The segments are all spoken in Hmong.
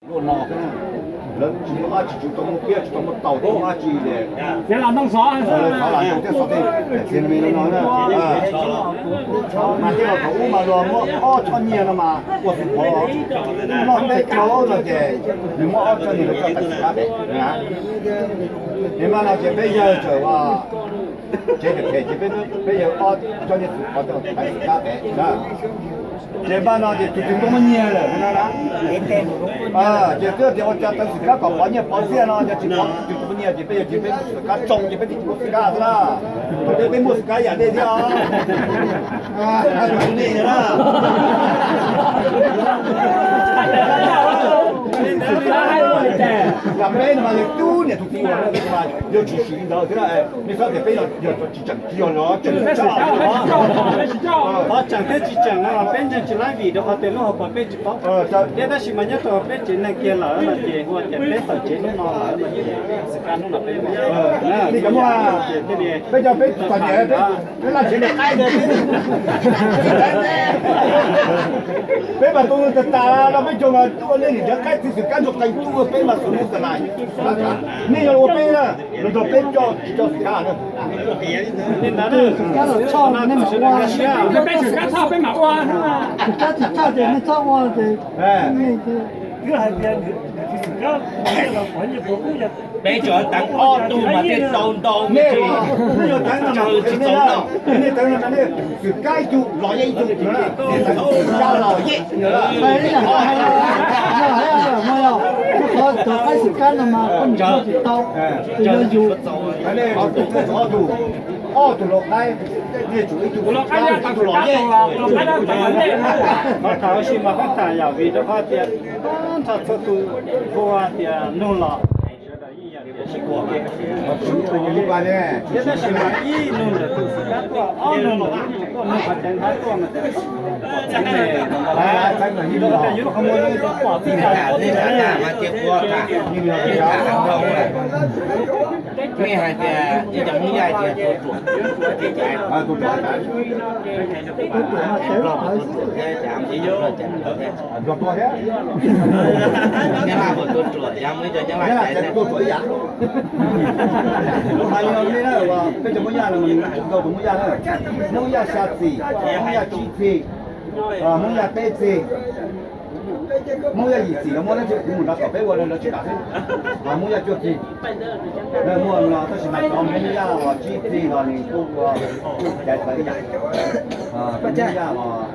Luaj no xwb, lawv tsis muaj dab tsi, tsis tau muaj piab, tsis tau muaj taus, tsis muaj dab tsi li. Ces los ntoo xov xwb, xov los ntoo thiab xov tej, txiv me no no na. Mas tej los thaum ub mas luag muab ob choj nyiaj no mas ua xwm pov noj teb rau no ces nws muab ob choj nyiaj rau coj tawm xwm kab pem. Ces mas no ces peb yawg txawm ua tsev phem phem ces peb yawg ob choj nyiaj xwm pov coj tawm xwm kab pem. Ces npaj no ces tus twg muaj nyiaj lawm no na, ces twb tias ua cas tawm xwm kab kom pov nyiaj pov txiaj no, yog tsis pov tus twg muaj nyiaj ces peb yawg ces peb xwm kab tsoo ces peb tsis muaj xwm kab xwb na. Thaum peb peb muaj xwm kab yam dej thiab os. Nej na, yam peb no mas yog tub niam tus txiv uas yuav tshwm sim li ntawd thiab. Nej xav tias peb yog tsis tseem, tsis yog los tseem, qhov tseem thiab tsis tseem no los peb ntseeg tsis laib vim rau qhov tias lub hauv paus peb tsis paub thiab, tab sis mas nyob rau peb tsev neeg kiag lawm no ces ua tias peb tawm tsev hnub no lawm no ces xwm kab hnub no peb muaj. Peb cov peb txom nyem peb laj tsev niam qaib, peb mas tu tas tas no peb cov mas tuaj nej niam qaib txiv xwm kab ntsuag qees tuaj peb mas xus lub tas lais. Nej yog ua peb na, los nrog peb coj tsis coj xwm kab na. Peb xwm kab txhoj peb mam ua, xwm kab tsis txhoj ces nej txhob ua ces twb hais tias nws tsis xwm kab los pov nyiaj pov kub. Peb tsuas teev ob tug mas thiaj tau ntau, nej tsuas teev tsis tau no. Nej teev no nej xwm kab ib tug los yeej ib tug, xwm kab los yeej. Qhov tawm qaib xwm kab no mas koj mus tsis tau, yog yus ob tug los qaib, nej tsum ib tug los yeej, ib tug los yeej. Qhov thaum ub mas qhov thaum yam vim rau qhov tias nrho txhua tus hu tias nug los sawv daws yeej yam tias sib koom. Thiab tab sis mas ib nug ntawm tus xwm kab tuaj, ob nug ntawm tus tuaj, nug qhov teev qhov tuaj no ces pom txeeb ne, rau qhov tias yus lub qhov muag zoo rau pom txij nkawm tuaj tsis tau. Nej hais tias ib cov Hmoob Yaj tias tua ruam, tua ruam thiab cas ib yam Nplog thiab, Nyab Laj puas tua ruam, yog muaj ib co Nyab Laj tua ruam ib yam. Hais li no nej na, peb cov Hmoob Yaj no mas nws tsis tau tus Hmoob Yaj na, Hmoob Yaj xya txis, Hmoob Yaj tsib txis, Hmoob Yaj peb txis, Hmoob Yaj yim txim los muaj, tab sis kuv mus nrad kom peb ua lawv tsis kam xwb. Hos Hmoob Yaj cuaj txis, lawv muaj no tab sis mas cov Hmoob Yaj uas tsib txis los nws kuj ua kuj caiv tawv ib yam, Hmoob Yaj uas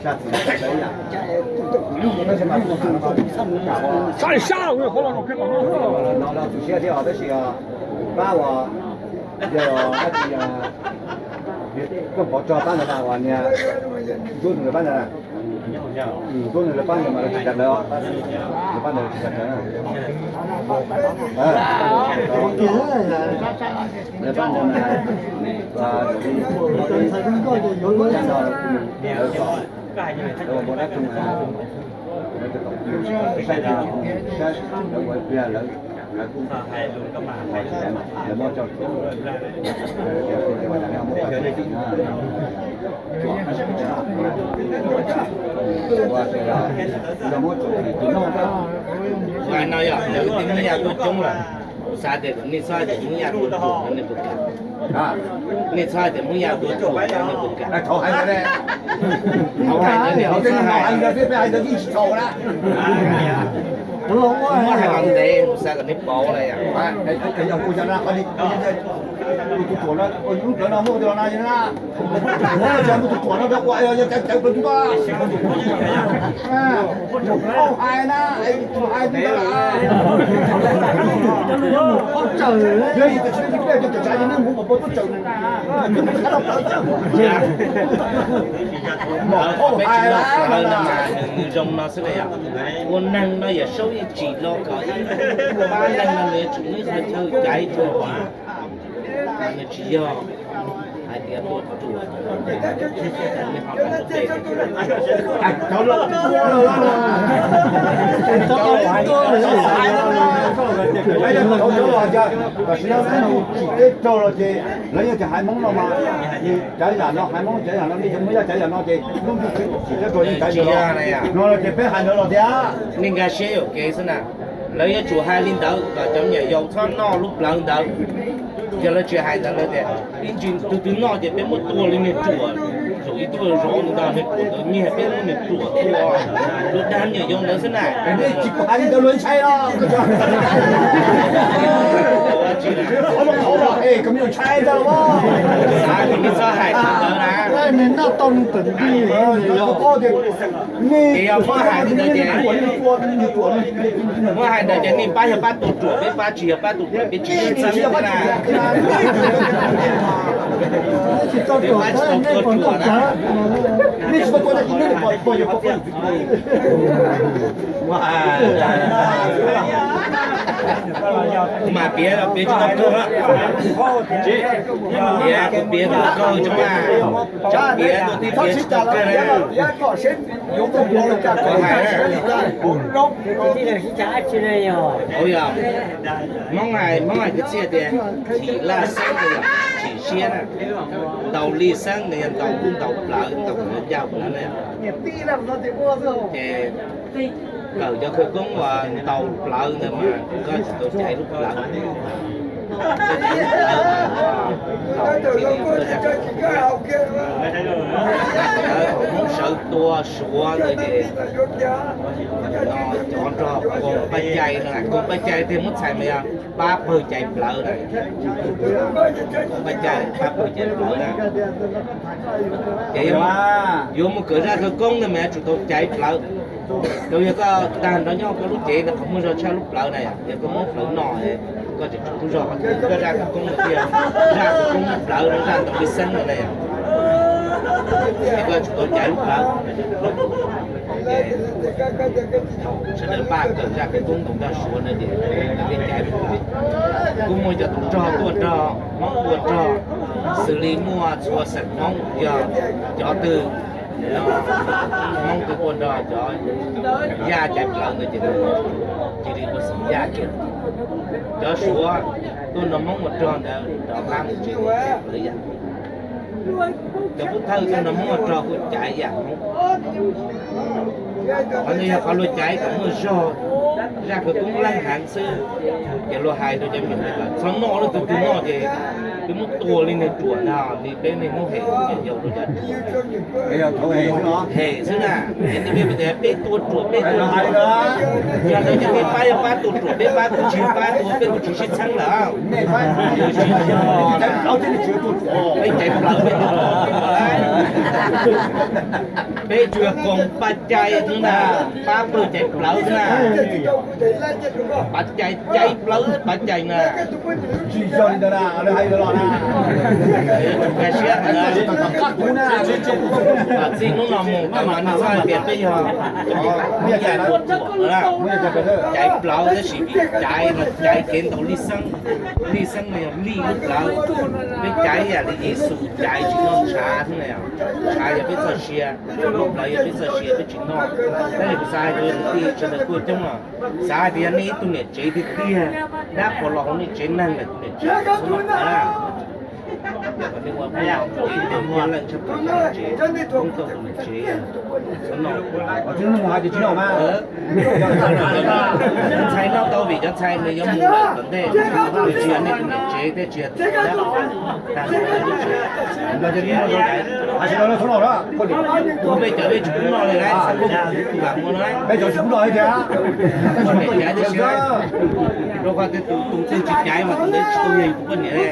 xya txis caiv tawv ib yam. Tab sis mas kuv tham no, no los tu siab thiab os, tab sis pab uas yog dab tsi, Tooj Pov tso pab ntawd mas uas niag Ntsuab nws lawv pab ntawd, Ntsuab nws lawv pab ntawd mas lawv tsis kam lawv, lawv pab ntawd tsis kam lawv. Lawv pab ntawd mas, lawv kom, lawv ua dab tsi mas, lawv kom saib, lawv ua pliag lawv, lawv kuj, lawv muab coj, lawv muab coj, ua tias yog muab tsuam tsis noj. Mas no yog lawv tej Hmoob Yaj tuaj coob lawm, xav tias nej txhob hais tias Hmoob Yaj tua ruam no nej puas kam? Nej txhob hais tias Hmoob Yaj tua ruam no nej puas kam? Thaum hais ntawd, thaum hais ntawd nej ho txhob hais. Muab hais los ntev, xav kom nej paub lawm. Tus ruam no, lub plawv no muaj tus los na, muaj tus ruam no, cawv cawv plawv tus no. Hais na, hais, yog tsis tau tsav ces nej mus pov pob tsuas tsaws. Mom qauj hais na, nws zoo no xwb na yom. Ua neeg no yog saub ib tsim los kom ib pab neeg no nws yuav tsum muaj ib qho chaw caiv rau, nws tsis yog hais tias tua ruam. Tam sim no tsim teb raug los ces lawv yeej tsis hais Hmoob no mas, cav yam no hais Hmoob, cav yam no nej muaj yaj cav yam no ces lub ntuj tsim teb raug yeej cav yam no, no los ces peb hais ntawd los tias nej nkag siab yuam kev xwb na. Lawv yuav tsum hais li ntawd kom cov me nyuam yaus txhob noj lub plawv ntawd. Yog lawv tsis hais ntawd lawv tias ib ntsis tus twg noj ces peb muab tua li niag ruam, zaum ib tug zov ntawd niag ruam ntawd nyiag peb muab niag ruam tua. Lawv dag me nyuam yaus ntawd xwb na. Tsis hais li ntawd luag ntshai los. Tsis, kom me nyuam ntshai ntag los. Xav kom nej txhob hais ntawd na. Ces yog muab hais li ntawd ces, muab hais ntawd ces nej pab yog pab tua ruam, peb pab tsis yog pab tua ruam, peb tsis sib txeeb na. Peb pab tsis tau tua ruam na. Kuv mam piav los piav tsis tau kawg, piav kuv piav tsis tau kawg tsoom na, tsoom piav tus tib piav tsis tau kawg na. Kuv hais na, Hmoob hais, Hmoob hais kwv txhiaj tias chim laj xeeb, chim siab na, ntaus li xeeb no yog ntaus ntaus plawv, ntaus plawv ncauj plawv na. Ces kawm cov khawv koob uas ntaus plawv ntawd mas koj tsis tau caiv lub plawv. Koj caiv lub plawv, Hmoob sawv tua Suav ntawd ces no cov nrog koom paj cai no, koom paj cai tiag muab txhais mas yog pab pawg caiv plawv na. Koom paj cai pab pawg caiv plawv na. Ces yuav mus kawm zaj khawv koob ntawd mas yuav tsum tau caiv plawv. Rau yog koj tag nrho nyob koj lub cev ntawd qhov muaj zog tshaj lub plawv na, yog koj muab plawv no, koj tseem tshuav tub zog qhov twg, koj zaj khawv koob no tiag, zaj khawv koob lub plawv no, zaj ntaus li xeeb no na yom. Ces koj tsum tau caiv lub plawv. Sawv daws npaj kawm zaj khawv koob ntaus nrog Suav no ces lawv thiaj caiv lub plawv. Kuj muaj cov tub rog tuaj nrog Hmoob ua rog, xws li muaj txhua xeem Hmoob yog cov twg, Hmoob twg ua nrog cov yaj caiv plawv ntawd ces cia li ua xeem yaj kiag. Cov Suav tuaj nrog Hmoob ua rog ntawd rov qab mus tsev caiv plawv yam. Cov pub thawj tuaj nrog Hmoob ua rog kuj caiv yam Hmoob. Qhov ntawd yog qhov luag caiv kom muaj zog, zaj khawv koob leej heev xwb. Ces luag hais rau cov me nyuam kom txhob noj, lub tus twg noj ces peb muab tua li niag ruam ntag, li peb niaj hnub hem me nyuam yaus rau cov ruam. Hem xwb na, peb tua ruam, peb tua ruam. Yog ntawd ces nej pab yog pab tua ruam, peb pab tua tsis pab tua, peb kuj tsis sib txheeb lawm. Peb caiv plawv, peb tua ruam. Peb tsuas yog koom paj cai xwb na, pab pawg caiv plawv xwb na. Paj cai, caiv plawv paj cai na. Tsis yog li ntawd na, lawv hais li ntawd los na. Nkag siab ntawd. Txij hnub no mus txhob hais tias peb yog cov tua ruam na. Caiv plawv tab sis vim caiv no caiv kev ntaus lij xeeb, lij xeeb no yog lij lub plawv. Peb caiv yam li Yexus caiv tsis noj ntshav xwb na yom. Ntshav yog peb txoj sia, lub plawv yog peb txoj sia, peb tsis noj. Tab sis kuv xav hais rau tus tij sawv daws kuj coob os, xav hais tias yog nej ib tug niam tsev tiag tiag, dab qhuas los hauv nej tsev neeg lawm, tus niam tsev txhob noj plawv na. Yog kom nej ua poj ua ntxoog ib leej tshaj plaws cov niam tsev, koob tau tus niam tsev, txhob noj plawv. Cov ntxhais noj tau vim cov ntxhais nws yuav mus lawm tom ntej, nws tsis yog nej tus niam tsev thiab tsis yog tus dab qhuas tag nrho lub tsev. Kuv peb cov peb tsis pub noj li lauj, kuv vam muaj no, peb cov tsis pub noj li tiag, peb caiv tib si. Rau qhov tias tus tus twg tsis caiv mas tus ntawd tsis tau yog yus tus poj niam li.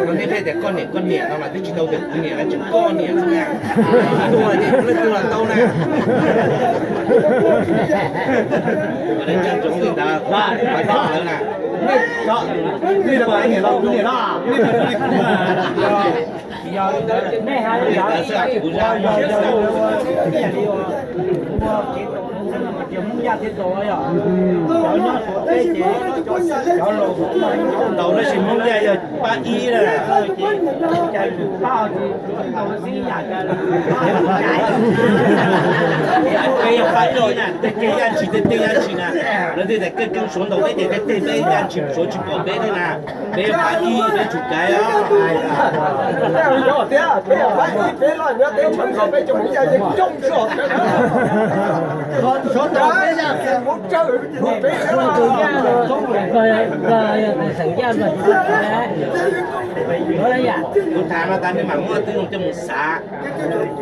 Rau nej pheej tias koj niam koj niam no mas twb tsis tau tias kuv niam, tseem koj niam xwb na. Tuag ces leej twg los tau na. Kom nej nco ntsoov li ntawd, hais txog lawv na. Nej cov niam los kuv niam no. Li ntawd xwb kuv zaj. Yaj thiab ntau yog cov nyob Suav teb ces cov laus ntau tab sis Hmoob Yaj yog pab ib na. Ces cas yus pab tsis ntau xib yam cas pab tsis cais. Peb yog pab ib na, tej kev Yaj Tshis tej tej Yaj Tshis na, lawv thiaj tias keej keej Suav ntau peb ces tej tej peb Yaj Tshis Suav tsis pom peb thiab na. Peb yog pab ib peb tsis cais os. Peb yog pab ib peb los nyob teb chaws nkaus peb cov Hmoob Yaj yeej coob zog. Kuv tham no tas nej mam muab tib zoo coj mus xav,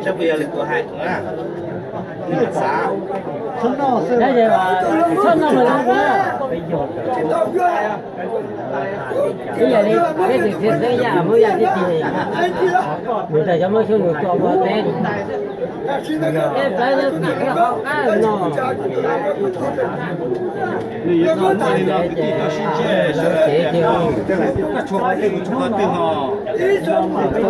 saib puas yog li kuv hais na. Nej mam xav. Ib yam li peb tus txiv xeeb Yaj Hmoob Yaj tib si, nws tas cov Hmoob Xyooj nws tua ua teb, peb plaub lub txim qhov qab no. Ces ces